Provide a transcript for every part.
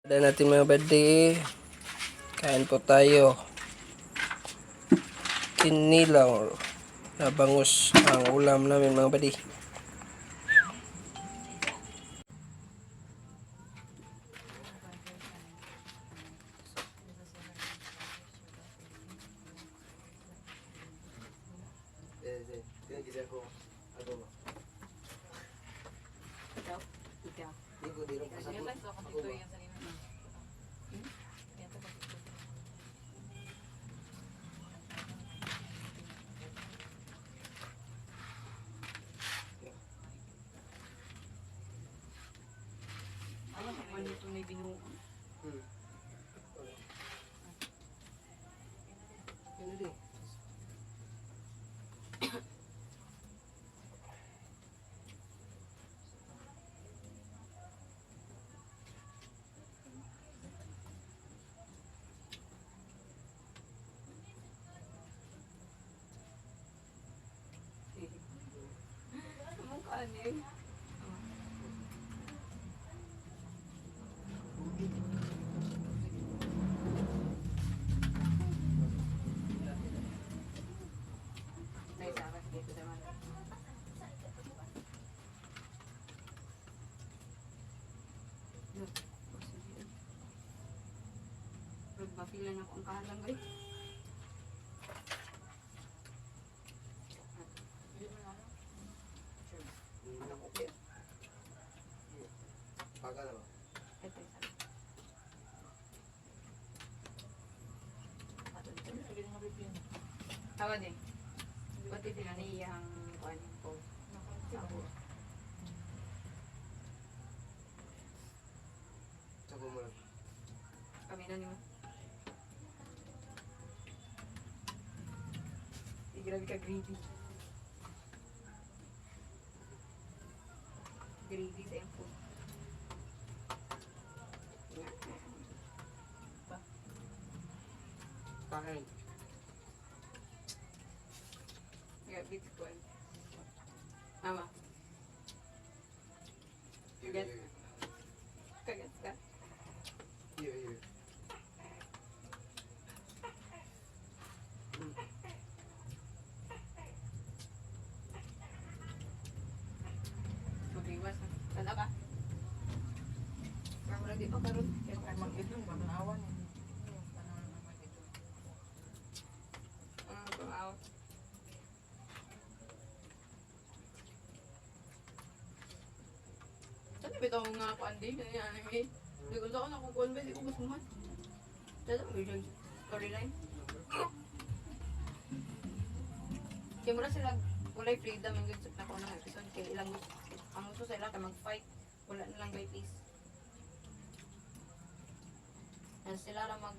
Dahil natin, mga buddy. Kain po tayo. Kinilaw na bangus ang ulam namin, mga buddy. Ikaw? Ikaw. Ano man ito may binuo? Anong kanin? Ay, sa akin, dito naman. Rod, mapila na ako ang kahalang, ay. Paga na ba? Ito, isa. Tawa din. Pati sila ni iyang kuan ko. Sabo. Sabo mo lang. Kami na nimo. Ay, grabe ka greedy. Greedy sa iyong food. Kain. Grabe ka kuan. Mama, Iyo, kagat ka. iyo, iyo. Magiwas na. Tanda ka. Pero di pa karon. Ah, pang-out. Saan bitaw nga ako andi kani anime. Di ko sa ako kuan ba di ko gusto man. Tada mo yung storyline. Kaya mura sila walay freedom ang good sa ko ng episode kay ilang ang gusto sa ila kay mag-fight, wala na lang by peace. Na sila ra mag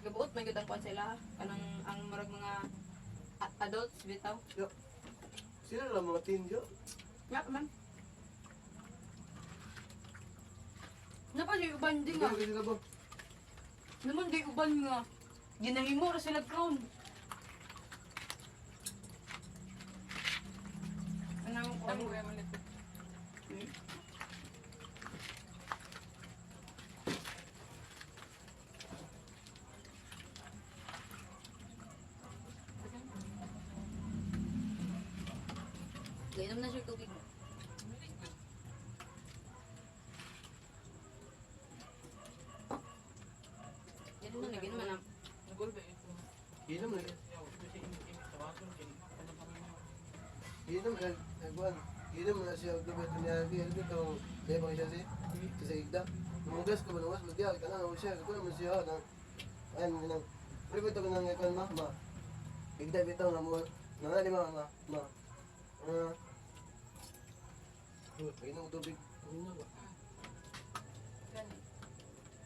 gabuot man gyud ang kuan sila kanang ang murag mga adults bitaw. Sila lang mga teen yo. Nga man. Napa di uban din nga. Sila ba? Naman di uban nga. Ginahimo ra sila crown. Ano mo ko? Gainom na siya tubig. Gainom na, gainom na. Inom na. Inom na. Nagbuan. Inom na siya. Lubet niya. Inom ito. Kaya pa siya si. Sa igda. Munggas ko manuwas. Magdiya. Kana na siya. Kuno mo siya. Ayan. Nang. Pero ito ko nang ikuan ma. Ma. Igda bitaw na mo. Nang lima ma. Ma. Ah. Oh, inom tubig. Inom ba?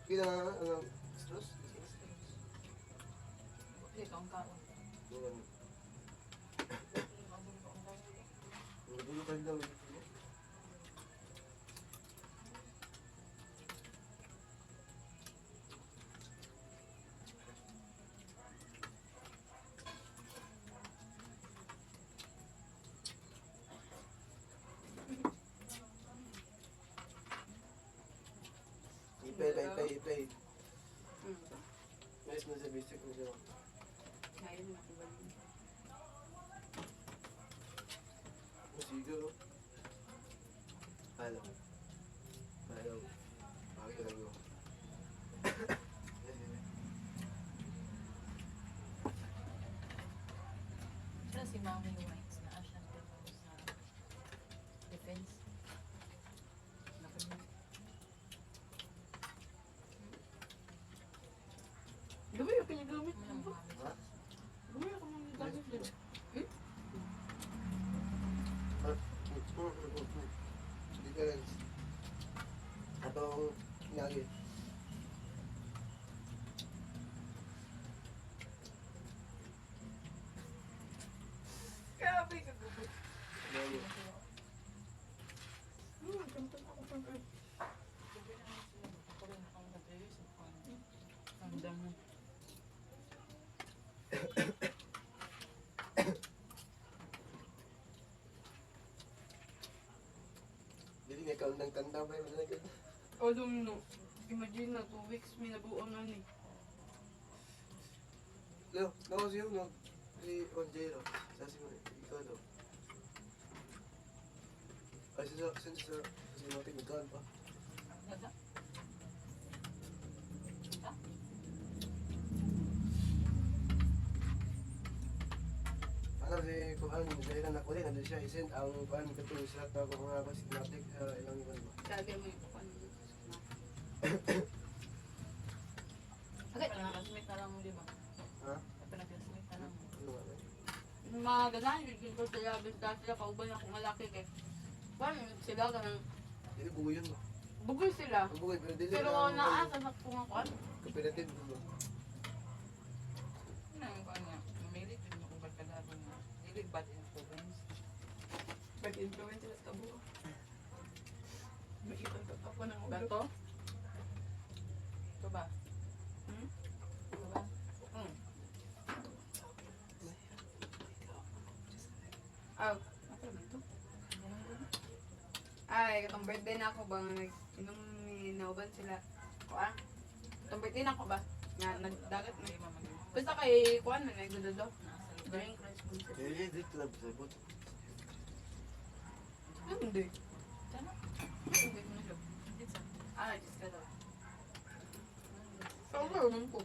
Kita na ano stress? Dulo pa daw. I-play, play, play, play. Nice mo sa basic mo siya. Ayun, nakibalik. Siguro. Ayaw. Ayaw. Bakit lang yun? Siya si Mami Wines na siya trabaho sa defense. Nakamit. Gawin yung kinagamit Ano mo ang ba? mami? Ha? Gawin ako mga gamit din. Difference. Atong lagi. Grabe ka gubot. Lagi. Kantan ako pa. Sabi naman sila, ako rin akong nag-ayos sa kwan. Ang dami. Dili nga kaon ng tanda ba yun? Although, no, imagine na 2 weeks may nabuo na ni. No, no, siyo, no. Si Onjero. Sa si ikaw daw. Ay, sa si Mati, magkaan pa. Nasa? Sa? Ano si Kuhan, sa ilan ako din, nandun siya, isend ang kuhan, katong sa lahat na ako mga schematic, ilang iban ba? Sabi mo yung kuan. Okay. Pinag-classmate na lang mo, di ba? Ha? Pinag-classmate na lang mo. Ano ba? Mga ganahan, yun ko sila, basta sila kauban ako malaki kay. Paano sila ka ng Dili bugo yun ba? bugoy sila. Ang bugoy, pero dili Pero ang- naa sa sakto nga kuan. Cooperative ba? Ano ang kwan nga? Mamilit yun akong barkada ko nga. Dili bad influence. Bad influence sila sa kabuo. May itantot ako ng ulo. Bato? Ito ba? Hmm? Ito ba? Ah, ako naman to. Ay, katong birthday na ako ba nga nag inom ni nauban sila. Kuan. Katong birthday na ako ba? Nga nagdagat na. Hindi mamag- Basta kay kuan man ay gudado. Nasa lugar. Drink responsible. Dili, dili lang sa bot. Hindi. Sana? Hindi ko na siya. It's a- Ah, just ka daw. Sa ulo naman ko.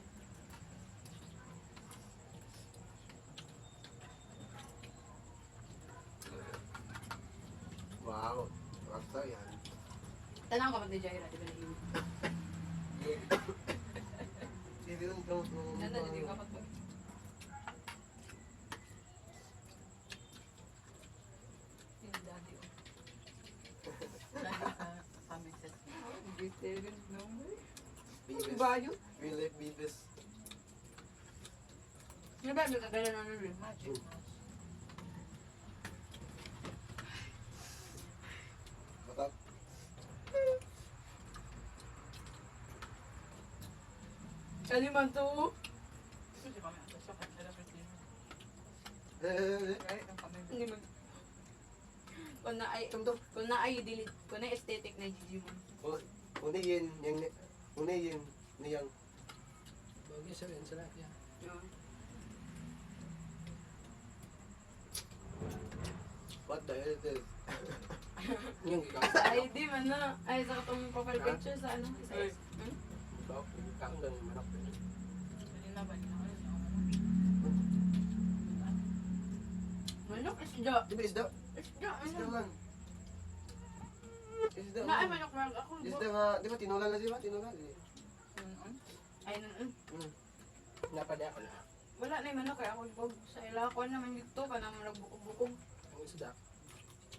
Wow, rockstar yan. Tanang ko ni Jaira, di ba naiwan? Dili lang daw. Nanda, dito yung kapat ba? Yung daddy, oh. Daddy sa kami sa Veteran number. Bibes. Bayo. Real life bibes. Di ba, may kagaya na nun eh. Magic Match. Baka Kali man to. Kasi kami, ata siya, kasi sila birthday mo. Eh, eh, eh. Kahit ang kami. Hindi man. Kung na ay, Tumto. kung na ay delete, kung na aesthetic na GG mo. Oh, Una yin, yang, una yin, niyang. Bagay sa rin sa lahat yan. No. What the hell is this? Yung ikaw. Sa ID man na. Ay, sa katong profile Ha? picture sa ano, isa Ay. is. Hmm? Ikaw, ikaw lang yung manok. Hindi na ba? Hindi na ba? Manok, isda. Di ba isda? Isda, Isda ano? man. Isda Na ay man. manok marag ako. Isda nga, di ba tinola na siya ba? Tinola. Di. Ay, nun. Napada ako na. Wala na yung manok kaya ako bog sa ila ko naman dito ka naman nagbukog-bukog. Ang isda.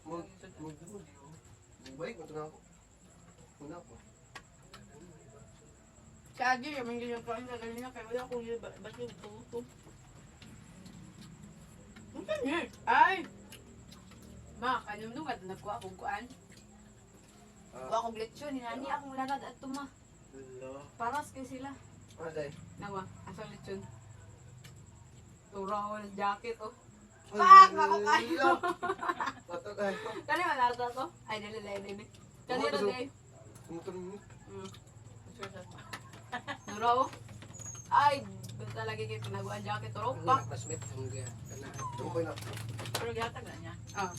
Mag, mag, mag, balik mo ito na ako. Una ako. Sa agi, yung mga ganyan kain sa ganyan kaya wala akong yun, ba't yung tuto? Ang ganyan! Ay! Ma, kanong nung at nagkuha akong kuan. Ah. Kuha akong lechon, hinani akong lalad at tuma. Hello. Paras kay sila. Ano tayo? Nawa, asang lechon? Turaw na jacket, oh. Pak! Ako kayo! Patok ay. Kani malata to? Ay, dali, dali, dali. Kani Oo, ro, dali. Sumutom ni. Mm. Picture sa Nuro. Oh. Ay, basta lagi kay tinaguan jacket turo Ang pa. mga classmate ang gaya kana. Okay na. Pero gihatag na niya. Ah.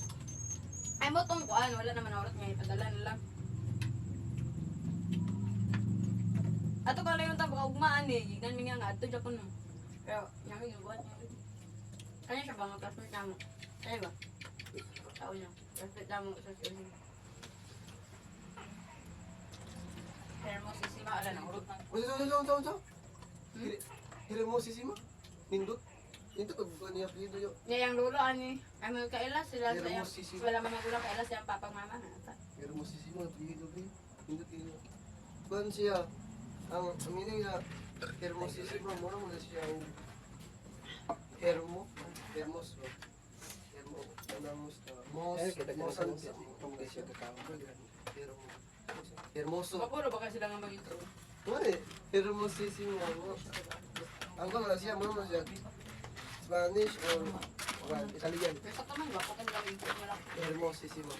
Ay mo tong kuan, wala naman aurat nga ipadala na lang. Ato ka lang yung tabo kaugmaan eh. Gignan mi nga nga adto Japon no. Pero yami yung buhat niya. Kanya siya ba nga classmate namo? Kanya ba? Tao niya. Classmate namo sa COC. Hermosissima, ala na, urot na. Unsa unsa unsa unsa? Hermosissima. Nindot. Nindot og kuan niya apelyido yo. Niya yung lolo ani. Ay mo kaila sila sa iyang Hermosissima. wala man magulang kaila sa iyang papang mama. Ata. Hermosissima apelyido be. Nindot iyo. Kuan siya ang ang meaning na Hermosissima mo na siya ang Hermo, Hermos ba? Hermo, kanamos na. Mos, Eh, kita Mos, kana sa siya kakaon. Hermo. Hermoso. Mapuro ba kasi sila nga maging true? Uy, hermosissimo. Ang kuan na siya, mo na siya. Spanish or kuan, Italian. Pero sa taman ba, kung lang yung wala. Hermosissimo.